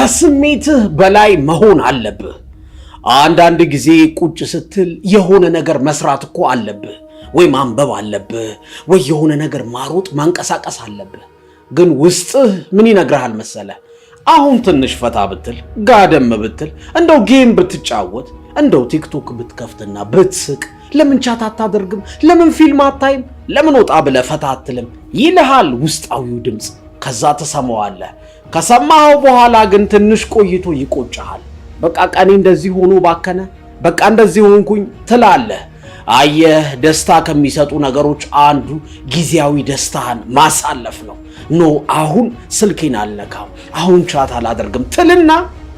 ከስሜትህ በላይ መሆን አለብህ። አንዳንድ ጊዜ ቁጭ ስትል የሆነ ነገር መስራት እኮ አለብህ፣ ወይ ማንበብ አለብህ፣ ወይ የሆነ ነገር ማሮጥ ማንቀሳቀስ አለብህ። ግን ውስጥህ ምን ይነግርሃል መሰለህ? አሁን ትንሽ ፈታ ብትል፣ ጋደም ብትል፣ እንደው game ብትጫወት፣ እንደው ቲክቶክ ብትከፍትና ብትስቅ፣ ለምን chat አታደርግም? ለምን ፊልም አታይም? ለምን ወጣ ብለህ ፈታ አትልም? ይልሃል ውስጣዊው ድምፅ። ከዛ ትሰማዋለህ። ከሰማኸው በኋላ ግን ትንሽ ቆይቶ ይቆጭሃል። በቃ ቀኔ እንደዚህ ሆኖ ባከነ፣ በቃ እንደዚህ ሆንኩኝ ትላለህ። አየህ፣ ደስታ ከሚሰጡ ነገሮች አንዱ ጊዜያዊ ደስታህን ማሳለፍ ነው። No፣ አሁን ስልኬን አልነካም፣ አሁን chat አላደርግም ትልና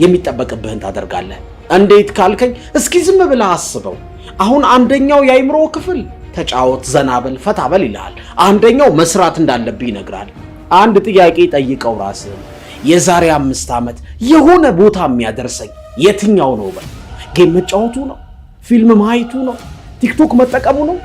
የሚጠበቅብህን ታደርጋለህ። እንዴት ካልከኝ እስኪ ዝም ብለህ አስበው። አሁን አንደኛው የአይምሮ ክፍል ተጫወት፣ ዘና በል፣ ፈታ በል ይልሃል። አንደኛው መስራት እንዳለብህ ይነግራል። አንድ ጥያቄ ጠይቀው ራስህን፣ የዛሬ 5 ዓመት የሆነ ቦታ የሚያደርሰኝ የትኛው ነው በል። Game መጫወቱ ነው? ፊልም ማየቱ ነው? ቲክቶክ መጠቀሙ ነው?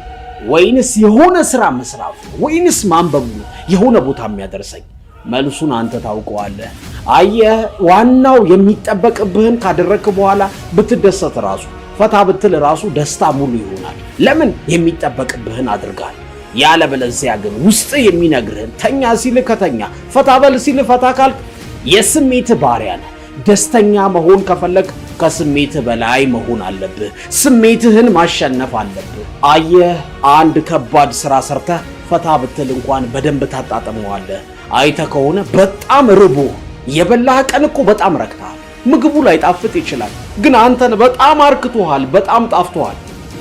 ወይንስ የሆነ ስራ መስራቱ ነው? ወይንስ ማንበቡ ነው የሆነ ቦታ የሚያደርሰኝ? መልሱን አንተ ታውቀዋለህ። አየህ፣ ዋናው የሚጠበቅብህን ካደረግክ በኋላ ብትደሰት ራሱ፣ ፈታ ብትል ራሱ ደስታ ሙሉ ይሆናል። ለምን? የሚጠበቅብህን አድርገሃል። ያለበለዚያ ግን ውስጥ የሚነግርህን ተኛ ሲል ከተኛ፣ ፈታ በል ሲል ፈታ ካልክ የስሜት ባሪያ ነህ። ደስተኛ መሆን ከፈለግ ከስሜትህ በላይ መሆን አለብህ። ስሜትህን ማሸነፍ አለብህ። አየህ፣ አንድ ከባድ ስራ ሰርተህ ፈታ ብትል እንኳን በደንብ ታጣጥመዋለህ። አይተህ ከሆነ በጣም ርቦህ የበላህ ቀን እኮ በጣም ረክተሃል። ምግቡ ላይጣፍጥ ይችላል፣ ግን አንተን በጣም አርክቶሃል፣ በጣም ጣፍቶሃል።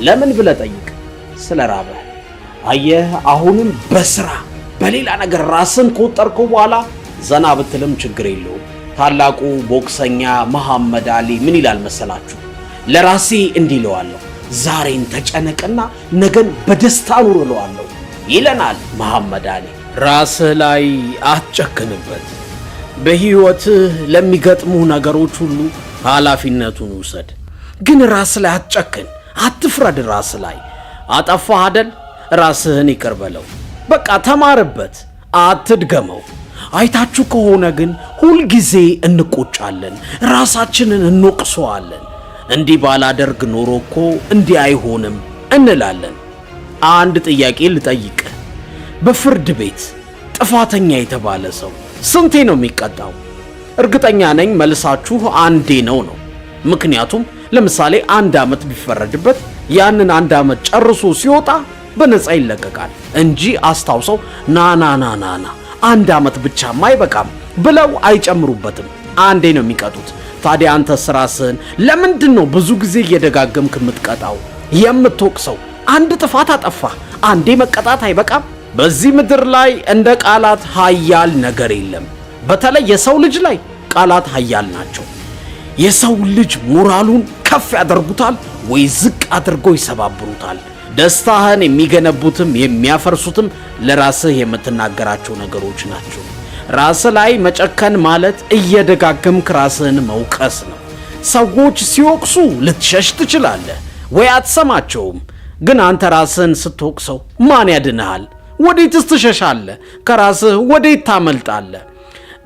ለምን ብለህ ጠይቅ፣ ስለ ራበህ። አየህ፣ አሁንም በስራ በሌላ ነገር ራስን ከወጠርከው በኋላ ዘና ብትልም ችግር የለውም። ታላቁ ቦክሰኛ መሐመድ አሊ ምን ይላል መሰላችሁ? ለራሴ እንዲህ እለዋለሁ፣ ዛሬን ተጨነቅና ነገን በደስታ ኑር እለዋለሁ ይለናል መሐመድ አሊ። ራስህ ላይ አትጨክንበት። በሕይወትህ ለሚገጥሙ ነገሮች ሁሉ ኃላፊነቱን ውሰድ። ግን ራስህ ላይ አትጨክን፣ አትፍረድ። ራስህ ላይ አጠፋህ አደል? ራስህን ይቅር በለው። በቃ ተማርበት፣ አትድገመው። አይታችሁ ከሆነ ግን ሁልጊዜ እንቆጫለን፣ ራሳችንን እንወቅሰዋለን። እንዲህ ባላደርግ ኖሮ እኮ እንዲህ አይሆንም እንላለን። አንድ ጥያቄ ልጠይቅህ። በፍርድ ቤት ጥፋተኛ የተባለ ሰው ስንቴ ነው የሚቀጣው? እርግጠኛ ነኝ መልሳችሁ አንዴ ነው ነው። ምክንያቱም ለምሳሌ 1 ዓመት ቢፈረድበት ያንን 1 ዓመት ጨርሶ ሲወጣ በነፃ ይለቀቃል እንጂ አስታውሰው ና ና ና ና ና 1 ዓመት ብቻማ አይበቃም ብለው አይጨምሩበትም። አንዴ ነው የሚቀጡት። ታዲያ አንተ ራስህን ለምንድን ነው ብዙ ጊዜ እየደጋገምክ የምትቀጣው የምትወቅሰው? አንድ ጥፋት አጠፋህ፣ አንዴ መቀጣት አይበቃም? በዚህ ምድር ላይ እንደ ቃላት ኃያል ነገር የለም። በተለይ የሰው ልጅ ላይ ቃላት ኃያል ናቸው። የሰው ልጅ ሞራሉን ከፍ ያደርጉታል ወይ ዝቅ አድርገው ይሰባብሩታል። ደስታህን የሚገነቡትም የሚያፈርሱትም ለራስህ የምትናገራቸው ነገሮች ናቸው። ራስህ ላይ መጨከን ማለት እየደጋገምክ ራስህን መውቀስ ነው። ሰዎች ሲወቅሱ ልትሸሽ ትችላለህ ወይ አትሰማቸውም። ግን አንተ ራስህን ስትወቅሰው ማን ያድንሃል? ወዴትስ ትሸሻለህ? ከራስህ ወዴት ታመልጣለህ?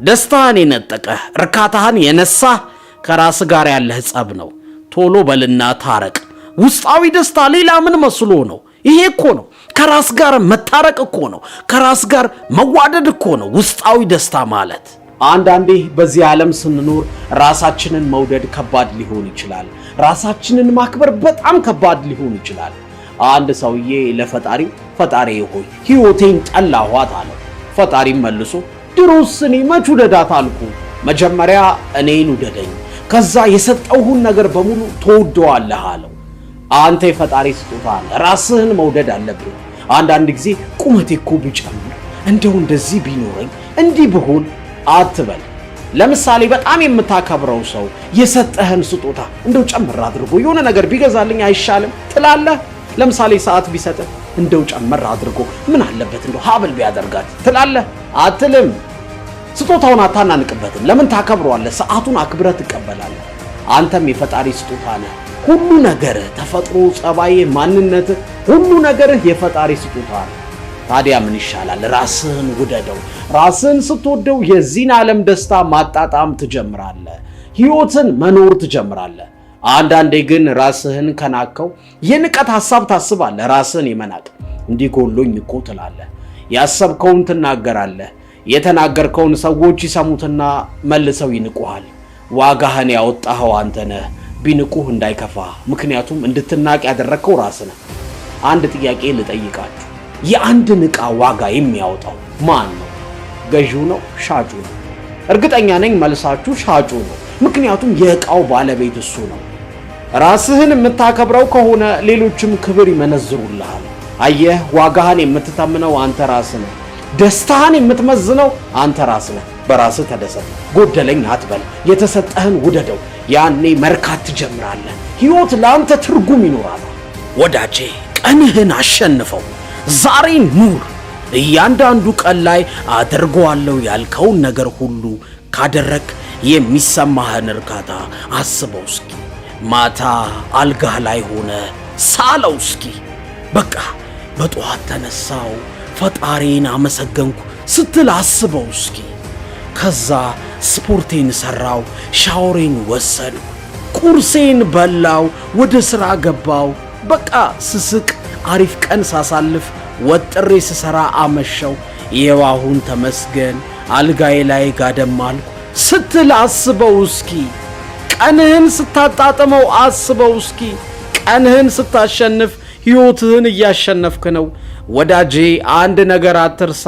ደስታህን የነጠቀህ፣ እርካታህን የነሳህ ከራስህ ጋር ያለህ ጸብ ነው። ቶሎ በልና ታረቅ። ውስጣዊ ደስታ ሌላ ምን መስሎ ነው? ይሄ እኮ ነው። ከራስ ጋር መታረቅ እኮ ነው። ከራስ ጋር መዋደድ እኮ ነው ውስጣዊ ደስታ ማለት። አንዳንዴ በዚህ ዓለም ስንኖር ራሳችንን መውደድ ከባድ ሊሆን ይችላል። ራሳችንን ማክበር በጣም ከባድ ሊሆን ይችላል። አንድ ሰውዬ ለፈጣሪው ፈጣሪ ሆይ ሕይወቴን ጠላኋት አለው። ፈጣሪም መልሶ ድሮስ እኔ መች ውደዳት አልኩ? መጀመሪያ እኔን ውደደኝ፣ ከዛ የሰጠሁህን ነገር በሙሉ ትወደዋለህ አለው። አንተ የፈጣሪ ስጦታ ነህ። ራስህን መውደድ አለብህ። አንዳንድ ጊዜ ቁመቴ እኮ ቢጨምር፣ እንደው እንደዚህ ቢኖረኝ፣ እንዲህ ብሆን አትበል። ለምሳሌ በጣም የምታከብረው ሰው የሰጠህን ስጦታ እንደው ጨምር አድርጎ የሆነ ነገር ቢገዛልኝ አይሻልም ትላለህ? ለምሳሌ ሰዓት ቢሰጥህ እንደው ጨምር አድርጎ ምን አለበት እንደው ሀብል ቢያደርጋት ትላለህ? አትልም። ስጦታውን አታናንቅበትም። ለምን? ታከብረዋለህ። ሰዓቱን አክብረህ ትቀበላለህ። አንተም የፈጣሪ ስጦታ ነህ። ሁሉ ነገርህ፣ ተፈጥሮ፣ ጸባይ፣ ማንነትህ፣ ሁሉ ነገርህ የፈጣሪ ስጦታ ነው። ታዲያ ምን ይሻላል? ራስህን ውደደው። ራስህን ስትወደው የዚህን ዓለም ደስታ ማጣጣም ትጀምራለህ። ሕይወትን መኖር ትጀምራለህ። አንዳንዴ ግን ራስህን ከናቅከው የንቀት ሐሳብ ታስባለህ። ራስህን የመናቅ እንዲህ ጎሎኝ እኮ ትላለህ። ያሰብከውን ትናገራለህ። የተናገርከውን ሰዎች ይሰሙትና መልሰው ይንቁሃል። ዋጋህን ያወጣኸው አንተ ነህ። ቢንቁህ እንዳይከፋ፣ ምክንያቱም እንድትናቅ ያደረግከው ራስህ ነህ። አንድ ጥያቄ ልጠይቃችሁ። የአንድን ዕቃ ዋጋ የሚያወጣው ማን ነው? ገዢው ነው? ሻጩ ነው? እርግጠኛ ነኝ መልሳችሁ ሻጩ ነው። ምክንያቱም የዕቃው ባለቤት እሱ ነው። ራስህን የምታከብረው ከሆነ ሌሎችም ክብር ይመነዝሩልሃል። አየህ፣ ዋጋህን የምትተምነው አንተ ራስህ ነህ። ደስታህን የምትመዝነው አንተ ራስህ ነህ። በራስህ ተደሰት፣ ጎደለኝ አትበል። የተሰጠህን ውደደው። ያኔ መርካት ትጀምራለህ። ሕይወት ለአንተ ትርጉም ይኖራል። ወዳጄ ቀንህን አሸንፈው፣ ዛሬን ኑር። እያንዳንዱ ቀን ላይ አደርገዋለሁ ያልከውን ነገር ሁሉ ካደረግ የሚሰማህን እርካታ አስበው እስኪ። ማታ አልጋህ ላይ ሆነ ሳለው እስኪ። በቃ በጠዋት ተነሳው ፈጣሪን አመሰገንኩ ስትል አስበው እስኪ። ከዛ ስፖርቴን ሰራው፣ ሻወሬን ወሰድኩ፣ ቁርሴን በላው፣ ወደ ሥራ ገባው። በቃ ስስቅ አሪፍ ቀን ሳሳልፍ ወጥሬ ስሰራ አመሸው። ይኸው አሁን ተመስገን አልጋዬ ላይ ጋደም አልኩ ስትል አስበው እስኪ። ቀንህን ስታጣጥመው አስበው እስኪ። ቀንህን ስታሸንፍ ሕይወትህን እያሸነፍክ ነው። ወዳጄ አንድ ነገር አትርሳ፣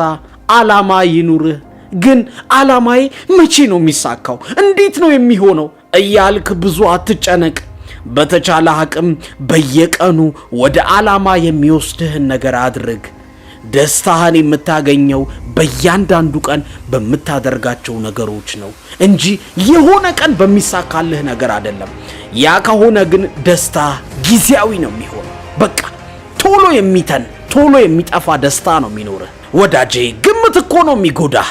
ዓላማ ይኑርህ። ግን ዓላማዬ መቼ ነው የሚሳካው? እንዴት ነው የሚሆነው? እያልክ ብዙ አትጨነቅ። በተቻለ አቅም በየቀኑ ወደ ዓላማ የሚወስድህን ነገር አድርግ። ደስታህን የምታገኘው በእያንዳንዱ ቀን በምታደርጋቸው ነገሮች ነው እንጂ የሆነ ቀን በሚሳካልህ ነገር አይደለም። ያ ከሆነ ግን ደስታ ጊዜያዊ ነው የሚሆነው። በቃ ቶሎ የሚተን ቶሎ የሚጠፋ ደስታ ነው የሚኖርህ። ወዳጄ ግምት እኮ ነው የሚጎዳህ።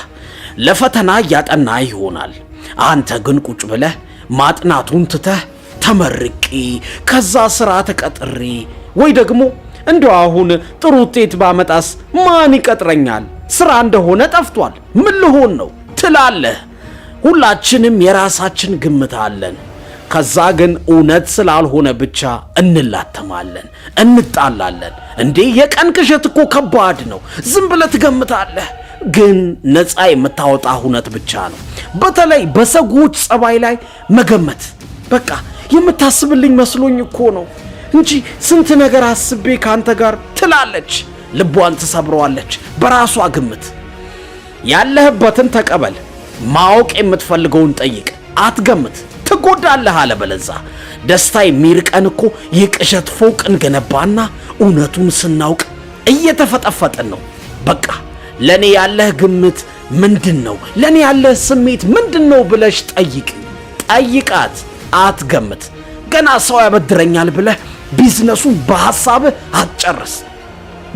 ለፈተና እያጠና ይሆናል። አንተ ግን ቁጭ ብለህ ማጥናቱን ትተህ ተመርቄ ከዛ ስራ ተቀጥሬ ወይ ደግሞ እንደው አሁን ጥሩ ውጤት ባመጣስ ማን ይቀጥረኛል? ስራ እንደሆነ ጠፍቷል፣ ምን ልሆን ነው ትላለህ። ሁላችንም የራሳችን ግምት አለን። ከዛ ግን እውነት ስላልሆነ ብቻ እንላተማለን፣ እንጣላለን። እንዴ የቀን ቅዠት እኮ ከባድ ነው። ዝም ብለህ ትገምታለህ፣ ግን ነፃ የምታወጣ እውነት ብቻ ነው። በተለይ በሰዎች ጸባይ ላይ መገመት በቃ የምታስብልኝ መስሎኝ እኮ ነው እንጂ ስንት ነገር አስቤ ከአንተ ጋር ትላለች። ልቧን ትሰብረዋለች በራሷ ግምት። ያለህበትን ተቀበል። ማወቅ የምትፈልገውን ጠይቅ፣ አትገምት፣ ትጎዳለህ። አለበለዛ ደስታ የሚርቀን እኮ የቅዠት ፎቅ እንገነባና እውነቱን ስናውቅ እየተፈጠፈጥን ነው። በቃ ለእኔ ያለህ ግምት ምንድን ነው? ለእኔ ያለህ ስሜት ምንድን ነው ብለሽ ጠይቅ፣ ጠይቃት፣ አትገምት። ገና ሰው ያበድረኛል ብለህ ቢዝነሱን በሐሳብህ አትጨርስ።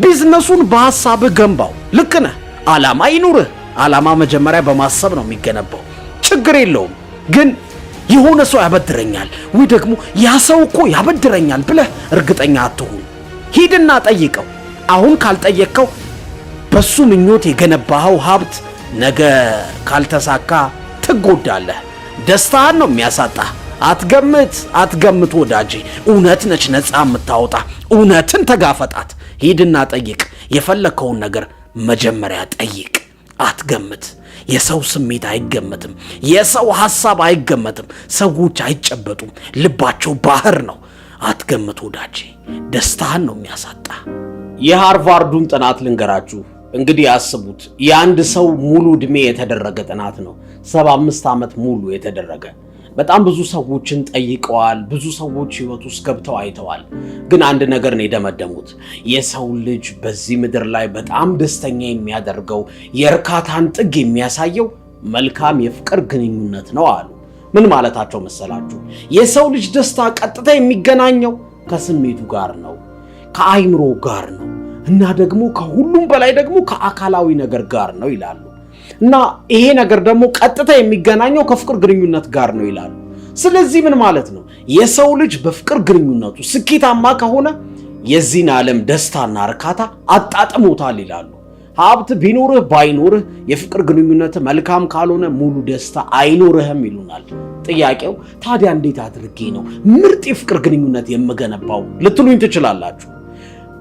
ቢዝነሱን በሐሳብህ ገንባው። ልክ ነህ። ዓላማ ይኑርህ። ዓላማ መጀመሪያ በማሰብ ነው የሚገነባው። ችግር የለውም። ግን የሆነ ሰው ያበድረኛል ወይ ደግሞ ያ ሰው እኮ ያበድረኛል ብለህ እርግጠኛ አትሁን። ሂድና ጠይቀው። አሁን ካልጠየቅከው በሱ ምኞት የገነባኸው ሀብት ነገ ካልተሳካ ትጎዳለህ። ደስታህን ነው የሚያሳጣህ። አትገምት፣ አትገምት ወዳጄ። እውነት ነች ነፃ የምታወጣ። እውነትን ተጋፈጣት። ሂድና ጠይቅ። የፈለግከውን ነገር መጀመሪያ ጠይቅ። አትገምት። የሰው ስሜት አይገመትም። የሰው ሐሳብ አይገመትም። ሰዎች አይጨበጡም። ልባቸው ባህር ነው። አትገምት ወዳጄ፣ ደስታህን ነው የሚያሳጣ። የሃርቫርዱን ጥናት ልንገራችሁ። እንግዲህ አስቡት፣ የአንድ ሰው ሙሉ ዕድሜ የተደረገ ጥናት ነው። 75 ዓመት ሙሉ የተደረገ በጣም ብዙ ሰዎችን ጠይቀዋል። ብዙ ሰዎች ህይወት ውስጥ ገብተው አይተዋል። ግን አንድ ነገር ነው የደመደሙት። የሰው ልጅ በዚህ ምድር ላይ በጣም ደስተኛ የሚያደርገው የእርካታን ጥግ የሚያሳየው መልካም የፍቅር ግንኙነት ነው አሉ። ምን ማለታቸው መሰላችሁ? የሰው ልጅ ደስታ ቀጥታ የሚገናኘው ከስሜቱ ጋር ነው፣ ከአይምሮ ጋር ነው እና ደግሞ ከሁሉም በላይ ደግሞ ከአካላዊ ነገር ጋር ነው ይላሉ። እና ይሄ ነገር ደግሞ ቀጥታ የሚገናኘው ከፍቅር ግንኙነት ጋር ነው ይላሉ። ስለዚህ ምን ማለት ነው? የሰው ልጅ በፍቅር ግንኙነቱ ስኬታማ ከሆነ የዚህን ዓለም ደስታና እርካታ አጣጥሞታል ይላሉ። ሀብት ቢኖርህ ባይኖርህ የፍቅር ግንኙነት መልካም ካልሆነ ሙሉ ደስታ አይኖርህም ይሉናል። ጥያቄው ታዲያ እንዴት አድርጌ ነው ምርጥ የፍቅር ግንኙነት የምገነባው ልትሉኝ ትችላላችሁ።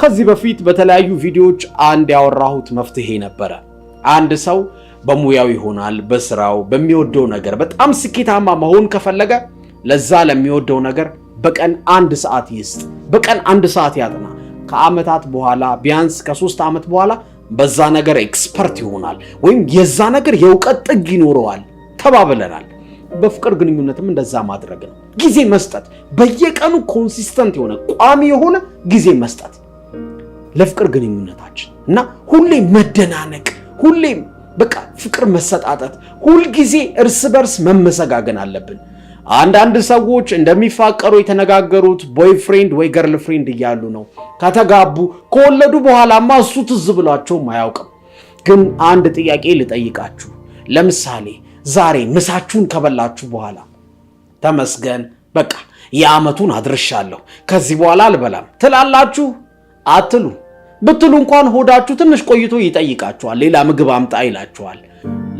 ከዚህ በፊት በተለያዩ ቪዲዮዎች አንድ ያወራሁት መፍትሄ ነበረ። አንድ ሰው በሙያው ይሆናል በስራው በሚወደው ነገር በጣም ስኬታማ መሆን ከፈለገ ለዛ ለሚወደው ነገር በቀን 1 ሰዓት ይስጥ፣ በቀን 1 ሰዓት ያጥና። ከዓመታት በኋላ ቢያንስ ከ3 ዓመት በኋላ በዛ ነገር expert ይሆናል ወይም የዛ ነገር የእውቀት ጥግ ይኖረዋል ተባብለናል። በፍቅር ግንኙነትም እንደዛ ማድረግ ነው። ጊዜ መስጠት፣ በየቀኑ consistent የሆነ ቋሚ የሆነ ጊዜ መስጠት ለፍቅር ግንኙነታችን እና ሁሌ መደናነቅ፣ ሁሌም በቃ ፍቅር መሰጣጠት፣ ሁልጊዜ እርስ በርስ መመሰጋገን አለብን። አንዳንድ ሰዎች እንደሚፋቀሩ የተነጋገሩት boyfriend ወይ girlfriend እያሉ ነው። ከተጋቡ ከወለዱ በኋላማ እሱ ትዝ ብሏቸውም አያውቅም። ግን አንድ ጥያቄ ልጠይቃችሁ። ለምሳሌ ዛሬ ምሳችሁን ከበላችሁ በኋላ ተመስገን በቃ የዓመቱን አድርሻለሁ ከዚህ በኋላ አልበላም ትላላችሁ? አትሉ። ብትሉ እንኳን ሆዳችሁ ትንሽ ቆይቶ ይጠይቃችኋል። ሌላ ምግብ አምጣ ይላችኋል።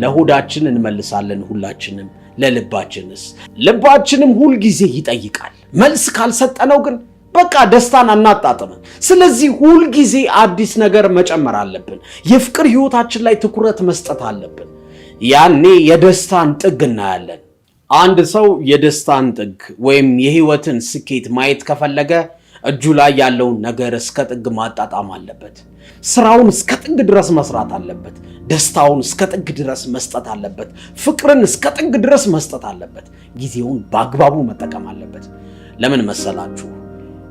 ለሆዳችን እንመልሳለን ሁላችንም። ለልባችንስ? ልባችንም ሁልጊዜ ይጠይቃል። መልስ ካልሰጠነው ግን በቃ ደስታን አናጣጥምም። ስለዚህ ሁልጊዜ አዲስ ነገር መጨመር አለብን። የፍቅር ህይወታችን ላይ ትኩረት መስጠት አለብን። ያኔ የደስታን ጥግ እናያለን። አንድ ሰው የደስታን ጥግ ወይም የህይወትን ስኬት ማየት ከፈለገ እጁ ላይ ያለውን ነገር እስከ ጥግ ማጣጣም አለበት። ስራውን እስከ ጥግ ድረስ መስራት አለበት። ደስታውን እስከ ጥግ ድረስ መስጠት አለበት። ፍቅርን እስከ ጥግ ድረስ መስጠት አለበት። ጊዜውን በአግባቡ መጠቀም አለበት። ለምን መሰላችሁ?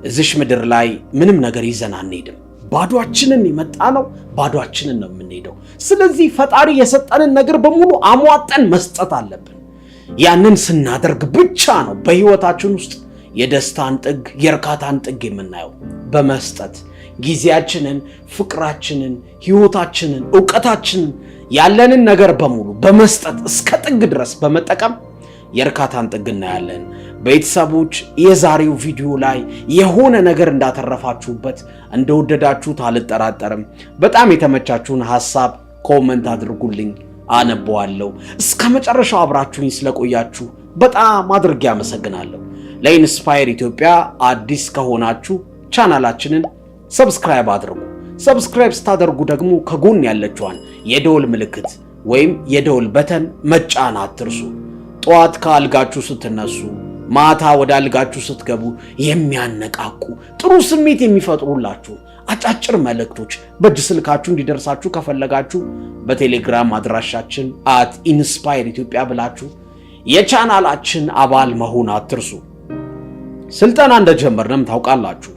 እዚሽ ምድር ላይ ምንም ነገር ይዘን አንሄድም። ባዷችንን የመጣ ነው፣ ባዷችንን ነው የምንሄደው። ስለዚህ ፈጣሪ የሰጠንን ነገር በሙሉ አሟጠን መስጠት አለብን። ያንን ስናደርግ ብቻ ነው በህይወታችን ውስጥ የደስታን ጥግ የእርካታን ጥግ የምናየው። በመስጠት ጊዜያችንን፣ ፍቅራችንን፣ ህይወታችንን፣ እውቀታችንን፣ ያለንን ነገር በሙሉ በመስጠት እስከ ጥግ ድረስ በመጠቀም የእርካታን ጥግ እናያለን። ቤተሰቦች፣ የዛሬው ቪዲዮ ላይ የሆነ ነገር እንዳተረፋችሁበት እንደወደዳችሁት አልጠራጠርም። በጣም የተመቻችሁን ሐሳብ comment አድርጉልኝ፣ አነበዋለሁ። እስከ መጨረሻው አብራችሁኝ ስለቆያችሁ በጣም አድርጌ አመሰግናለሁ። ለኢንስፓየር ኢትዮጵያ አዲስ ከሆናችሁ ቻናላችንን subscribe አድርጉ። subscribe ስታደርጉ ደግሞ ከጎን ያለችዋን የደወል ምልክት ወይም የደወል button መጫን አትርሱ። ጠዋት ከአልጋችሁ ስትነሱ፣ ማታ ወደ አልጋችሁ ስትገቡ የሚያነቃቁ ጥሩ ስሜት የሚፈጥሩላችሁ አጫጭር መልእክቶች በእጅ ስልካችሁ እንዲደርሳችሁ ከፈለጋችሁ በቴሌግራም አድራሻችን @InspireEthiopia ብላችሁ የቻናላችን አባል መሆን አትርሱ። ስልጠና እንደጀመርንም ታውቃላችሁ።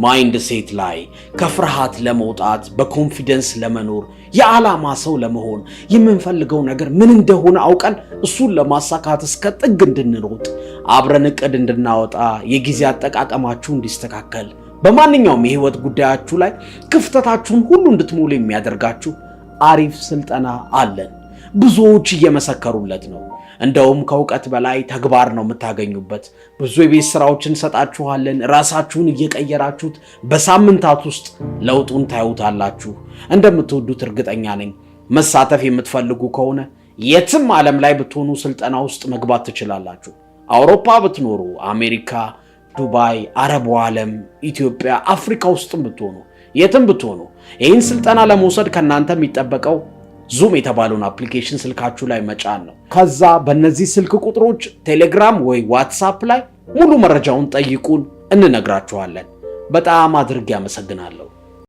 mindset ላይ ከፍርሃት ለመውጣት በ confidence ለመኖር የዓላማ ሰው ለመሆን የምንፈልገው ነገር ምን እንደሆነ አውቀን እሱን ለማሳካት እስከ ጥግ እንድንሮጥ አብረን እቅድ እንድናወጣ የጊዜ አጠቃቀማችሁ እንዲስተካከል በማንኛውም የህይወት ጉዳያችሁ ላይ ክፍተታችሁን ሁሉ እንድትሞሉ የሚያደርጋችሁ አሪፍ ስልጠና አለን። ብዙዎች እየመሰከሩለት ነው። እንደውም ከእውቀት በላይ ተግባር ነው የምታገኙበት። ብዙ የቤት ስራዎችን እንሰጣችኋለን። ራሳችሁን እየቀየራችሁት በሳምንታት ውስጥ ለውጡን ታዩታላችሁ። እንደምትወዱት እርግጠኛ ነኝ። መሳተፍ የምትፈልጉ ከሆነ የትም ዓለም ላይ ብትሆኑ ስልጠና ውስጥ መግባት ትችላላችሁ። አውሮፓ ብትኖሩ፣ አሜሪካ፣ ዱባይ፣ አረቡ ዓለም፣ ኢትዮጵያ፣ አፍሪካ ውስጥም ብትሆኑ የትም ብትሆኑ ይህን ስልጠና ለመውሰድ ከእናንተ የሚጠበቀው ዙም የተባለውን application ስልካችሁ ላይ መጫን ነው። ከዛ በእነዚህ ስልክ ቁጥሮች ቴሌግራም ወይ ዋትሳፕ ላይ ሙሉ መረጃውን ጠይቁን፣ እንነግራችኋለን። በጣም አድርጌ አመሰግናለሁ።